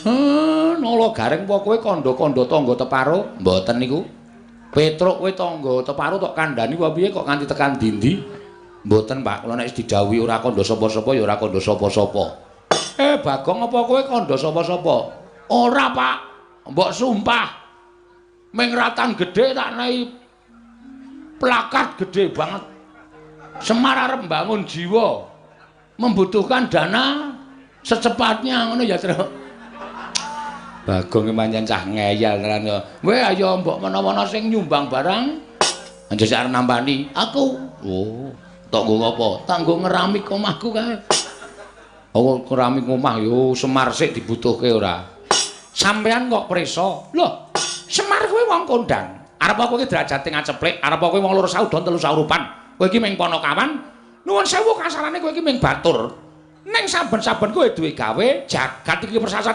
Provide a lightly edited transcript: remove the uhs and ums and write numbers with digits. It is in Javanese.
Heh, nala gareng apa kowe kandha-kandha tangga teparo? Mboten niku. Petruk kowe tangga teparo tok kandhani apa piye kok nganti tekan dindi? Mboten, Pak. Kula nek wis didhawuhi ora kandha sapa-sapa ya ora kandha sapa-sapa. Eh, Bagong apa kowe kandha sapa-sapa? Ora, Pak. Mbok sumpah. Ming ratan gedhe tak nehi plakat gedhe banget. Semar arep mbangun jiwa. Membutuhkan dana secepatnya ngono ya, Truk. Bagong iki pancen cah ngeyel tenan ya. Weh ayo mbok menawa ana sing nyumbang barang. Anjir arep nampani aku. Oh, tok nggo ngopo? Tak nggo ngeramik omahku kae. Oh, keramik omah yo Semar sik dibutuhke ora. Sampeyan kok preso? Loh, Semar kuwi wong kondang. Arep kowe iki derajate ngaceplik, arep kowe wong loro saudon telu saurupan. Kowe iki ming ponokawan. Nuwun sewu kasarane kowe iki ming batur. Ning saben-saben kowe duwe gawe, jagat iki persasat.